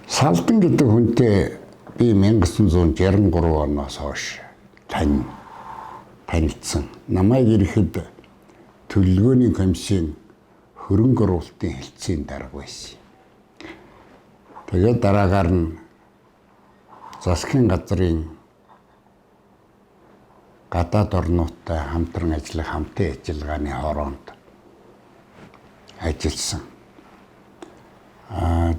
Салдан гэдэг хүнтэй би 1963 оноос хойш танилцсан. Намайг ирэхэд төлөвлөгөөний комиссийн хөрөнгө оруулалтын хэлтсийн дарга байсан. Тэгээд дараагаар нь засгийн газрын гадаад орнуудтай хамтран ажиллах хамтын ажиллагааны хороонд ажилласан.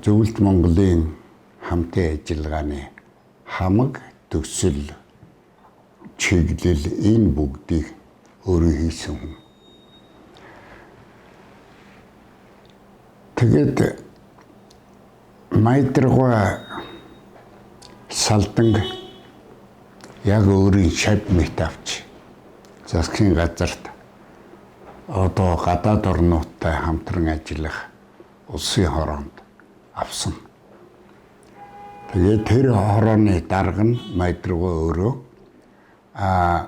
Зөвлөлт Монголын хамтын ажиллагааны хамаг төсөл, чиглэл энэ бүгдийг өөрөө хийсэн хүн. Тэгээд Майдргуй Салданг яг өөрийн шавь мэт авч засгийн газарт одоо гадаад орнуудтай хамтран ажиллах улсын хороонд авсан. Тэгээд тэр хорооны дарга нь Майдргуй өөрөө,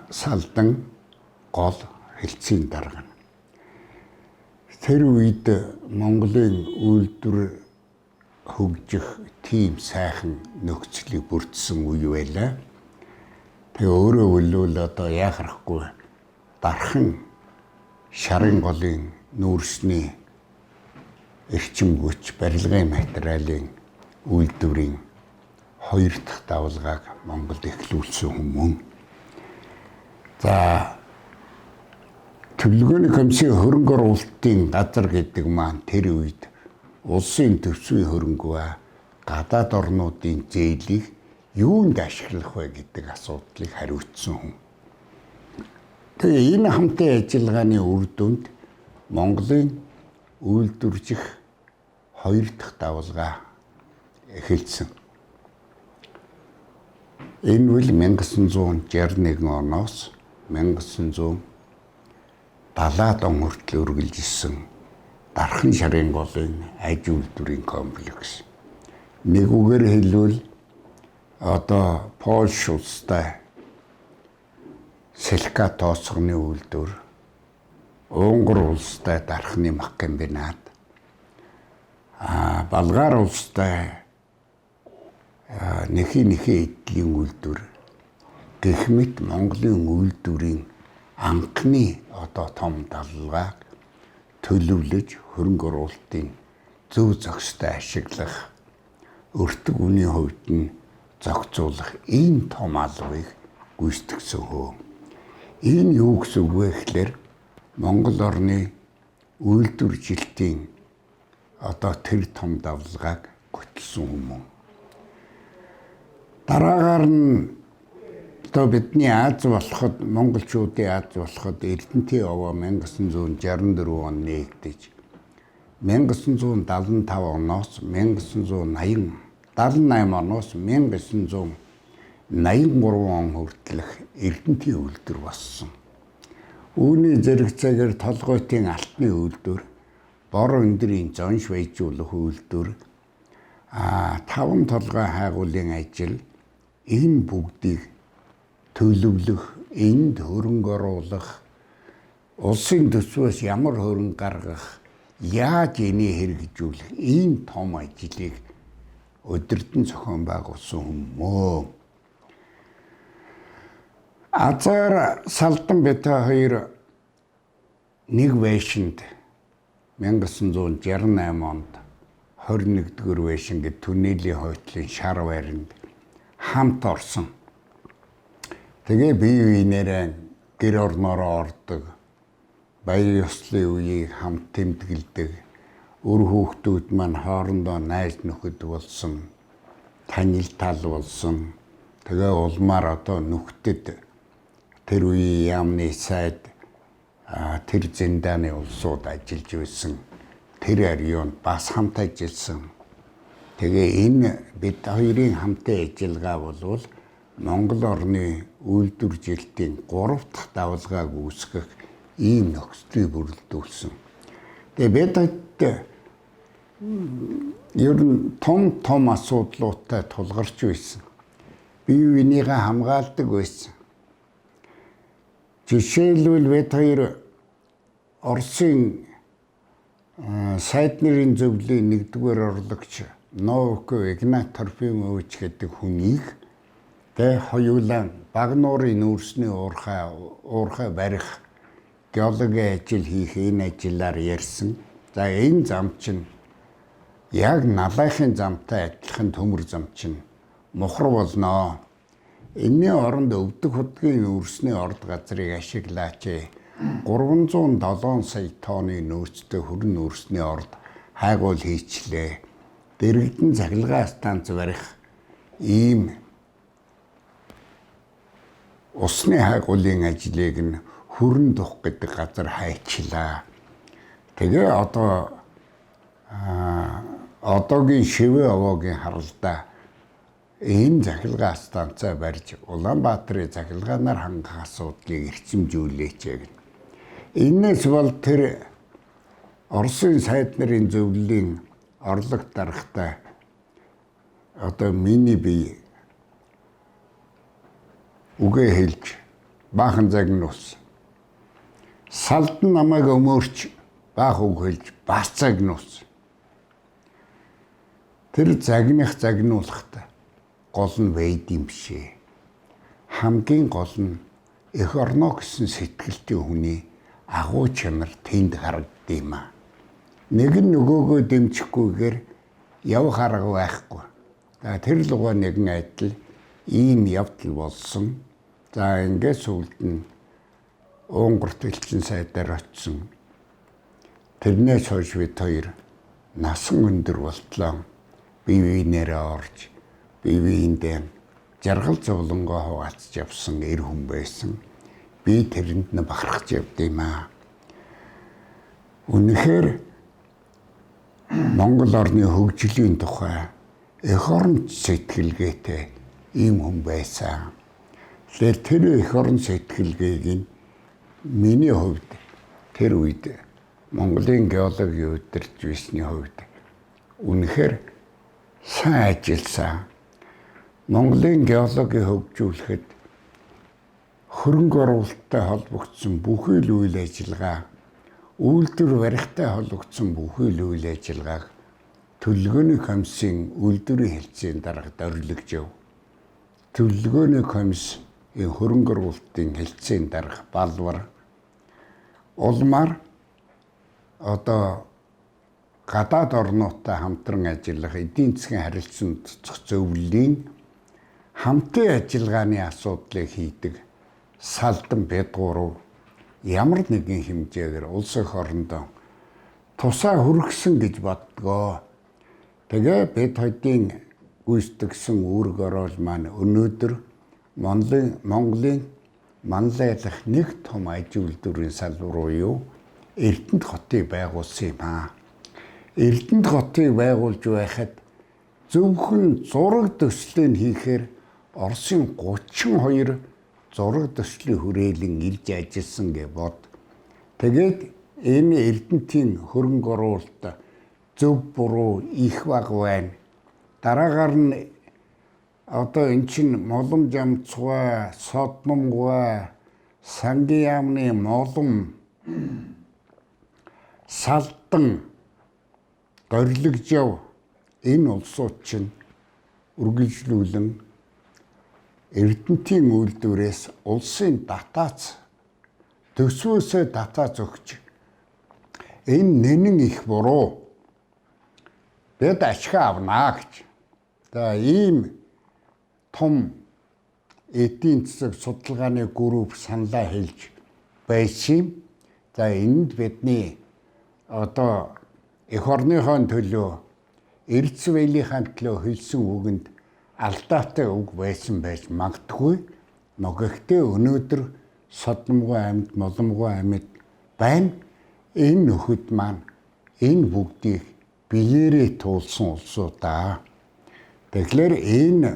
Салдан гол хэлтсийн дарга нь. Тэр үед Монголын үйлдвэр хөгжих тийм сайхан нөхцөлийг бүрдсэн үе байлаа. Тэгээ өөрөө өлөөл одоо яхахгүй дархан шарын голын нүүрсний эрчим хүч, барилгын материалын үйлдвэрийн хоёр дахь давлгааг Монголд эхлүүлсэн хүмүүн. За, төлөвлөгөөний комиссийн хөрөнгө оруулалтын газар гэдэг маань тэр үед улсын төсвийн хөрөнгө ба гадаад орнуудын зээлийг юунд ашиглах вэ гэдэг асуудлыг хариуцсан хүн. Тэгээ энэ хамтын ажиллагааны үр дүнд Монголын үйлдвэржих хоёр дахь давлгаа эхэлсэн. Энэ үл 1961 оноос 1970-аад он хүртэл үргэлжилсэн Дархан шарын голын аж үйлдвэрийн комплекс. Нэг үгээр хэлбэл одоо Польш улстай Селка тооцгоны үйлдвэр, Унгар улстай Дархны мах комбинат, Болгар улстай Нэхий эдлийн үйлдвэр гэх мэт Монголын үйлдвэрийн анхны одоо том давлгааг төлөвлөж хөрөнгө оруулалтын зөв зохистой ашиглах, өртөг үнийн хувьд нь зохицуулах ийм том албыг гүйцэтгэсэн хөө. Энэ юу гэсэн үг вэ гэхлээр Монгол орны үйлдвэржилтийн одоо тэр том давлгааг хөтлсөн хүмүүс. Дараагаар нь одоо бидний Аз болоход, монголчуудын Аз болоход Эрдэнтийн овоо 1964 он нээгдэж 1975 оноос 1980 78 оноос 1983 он хүртэлх Эрдэнтийн үйлдвэр болсон. Үүний зэрэгцээгээр Толгойтын алтны үйлдвэр, бор өндрийн зонш баяжуулах үйлдвэр, таван толгой хайгуулын ажил энэ бүгдийг төлөвлөх, энд хөрөнгө оруулах, улсын төсвөөс ямар хөрөнгө гаргах, яаж энийг хэрэгжүүлэх ийм том ажлыг удирдан зохион байгуулсан хүмүүн. Азар Салдан бид хоёр нэг байшинд 1968 онд 21-р байшин гэд түнэлийн хойтлын шар байранд хамт орсон. Тэгээ бие биенээрээ гэр орноороо ордог, баяр ёслолын үеийг хамт тэмдэглэдэг, үр хүүхдүүд маань хоорондоо найз нөхөд болсон, танил тал болсон. Тэгээ улмаар одоо нөхдөд тэр үеийн яамны сайд тэр зиндааны улсууд ажиллаж байсан. Тэр ариунд бас хамт ажилласан. Тэгээ энэ бид хоёрын хамтын ажиллагаа болвол Монгол орны үйлдвэржилтийн 3 дахь давлгааг үүсгэх ийм нөхцөлийг бүрэлдүүлсэн. Тэгээ бид ер нь том том асуудлуудтай тулгарч байсан. Бие биенийгээ хамгаалдаг байсан. Жишээлбэл бид хоёр Оросын сайд нэрийн зөвлөлийн 1-р орлогч Новиков Игнат Трофимович гэдэг хүнийг тэ хоёулаа Багнуурын нүүрсний уурхай барих геологийн ажил хийх энэ ажиллаар ярьсан. За энэ зам чинь яг Налайхын замтай адилхан төмөр зам чинь мухар болноо. Энэний оронд Өвдөг худгийн нүүрсний орд газрыг ашиглаач. 307 сая тонны нөөцтэй хүрэн нүүрсний орд хайгуул хийчлээ. Дэргэдэн цахилгаан станц барих ийм усны хайгуулын ажлыг нь Хүрэн дух гэдэг газар хайчлаа. Тэгээ одоо одоогийн шивэ овоогийн харалдаа энэ цахилгаан станцаа барьж Улаанбаатарын цахилгаанаар хангах асуудлыг эрчимжүүлээч гэнэ. Энээс бол тэр Оросын сайд нарын зөвлөлийн орлого даргатай одоо миний бие үгээ хэлж баахан загнуулсан. Салдан намайг өмөөрч баах үг хэлж бас загнуулсан. Тэр загних загнуулахта гол нь вэйд юм бишээ. Хамгийн гол нь эх орноо гэсэн сэтгэлтэй хүний агуу чанар тэнд харагддığым аа. Нэг нь нөгөөгөө дэмжихгүйгээр явах арга байхгүй. За тэр лугаа нэгэн адил ийм явдал болсон. За ингээд сүүлд нь Унгарт элчин сайдаар очсон. Тэрнээс хойш бид хоёр насан өндөр болтлоо бие биенээрээ орж бие биендээ жаргал зовлонгоо хуваалцж явсан эр хүн байсан. Би тэрэнд нь бахархаж явд юм аа. Үнэхээр Монгол орны хөгжлийн тухай эх орон сэтгэлгээтэй ийм хүн байсан. Тэгэхээр тэр эх орон сэтгэлгээг нь миний хувьд тэр үед Монголын геологийн удирч байсны хувьд үнэхээр сайн ажилласан. Монголын геологийг хөгжүүлэхэд хөрөнгө оруулалттай холбогдсон бүхий л үйл ажиллагаа, үйлдвэр барихтай холбогдсон бүхий л үйл ажиллагааг төлөвлөгөөний комиссийн үйлдвэрийн хэлтсийн дарга дөрвөлгөж. Төлөвлөгөөний комиссийн хөрөнгө оруулалтын хэлтсийн дарга Балвар улмаар одоо гадаад орнуудтай хамтран ажиллах эдийн засгийн харилцан цоцох зөвлөлийн хамтын ажиллагааны асуудлыг хийдэг Салдан Бэдгуруу ямар нэгэн хэмжээгээр улс эх орондоо тусаа хүргэсэн гэж боддгоо. Тэгээ бид хоёрын гүйцэтгсэн үүрэг ороол маань өнөөдөр Монголын манлайлах нэг том аж үйлдвэрийн салбар буюу Эрдэнэт хотыг байгуулсан юм аа. Эрдэнэт хотыг байгуулж байхад зөвхөн зураг төслийг хийхээр Оросын 32 зураг төслийн хүрээлэн ирж ажилласан гэж бод. Тэгээд энэ Эрдэнэтийн хөрөнгө оруулалт зөв буруу их бага байна. Дараагаар нь одоо эн чинь Молом жамцгай, Содномгой, Сангийн яамны Молом, Салдан, Горилгожав энэ улсууд чинь үргэлжлүүлэн Эрдэнэтийн үйлдвэрээс улсын татаац төсвөөсөө татаац өгч энэ нэнэн их буруу бид ашиг авнаа гэж. За ийм том эдийн засаг судалгааны групп саналаа хэлж байсан юм. За энд бидний одоо эх орныхоо төлөө Эрдэс-Вэлийнхаа төлөө хэлсэн үгэнд алдаатай үг байсан байж магадгүй. Гэхдээ өнөөдөр Содномгой амьд, Моломгой амьд байна. Энэ нөхөд маань энэ бүгдийг биеэрээ туулсан улсуудаа. Тэгэхээр энэ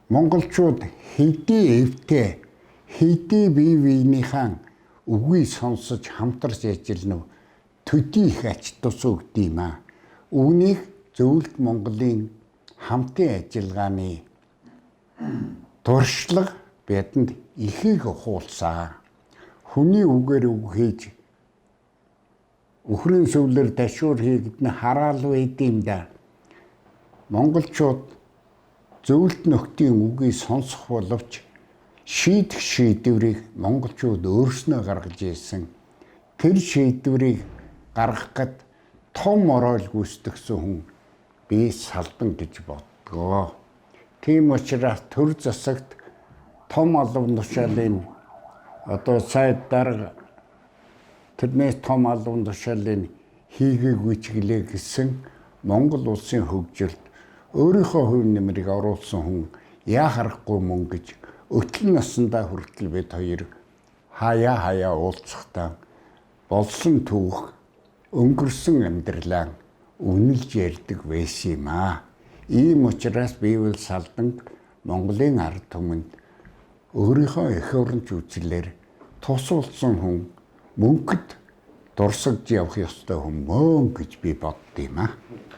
монголчууд хэдий эвтэй, хэдий бие биенийхээ үгийг сонсож хамтарч ажиллана төдий их ач тус өгд юм аа. Үүнийг зөвлөлт Монголын хамтын ажиллагааны туршлага бидэнд ихийг ухуулсан. Хүний үгээр үг хийж үхрийн сүвлэр дашуур хийгдэн хараал байд юм да. Монголчууд зөвлөлт нөхдийн үгийг сонсох боловч шийдэх шийдвэрийг монголчууд өөрснөө гаргаж ирсэн. Тэр шийдвэрийг гаргах гээд том оройл гүйцэтгэсэн хүн би Салдан гэж боддгоо. Тийм учраас төр засагт том албан тушаалын одоо сайд дарга, тэрнээс том албан тушаалын хийгээгүй ч гэлээ гэсэн Монгол улсын хөгжилд өөрийнхөө хувь нэмрийг оруулсан хүн яа харахгүй мөн гэж өтөл насандаа хүртэл бид хоёр хаяа хаяа уулзахдаа болсон түүх, өнгөрсөн амьдралаа үнэлж ярьдаг байсан юм аа. Ийм учраас Биевэл Салдан Монголын ард түмэнд өөрийнхөө эх оронч үзлээр тус болсон хүн, мөнхөд дурсагж явах ёстой хүн мөн гэж би боддог юм аа.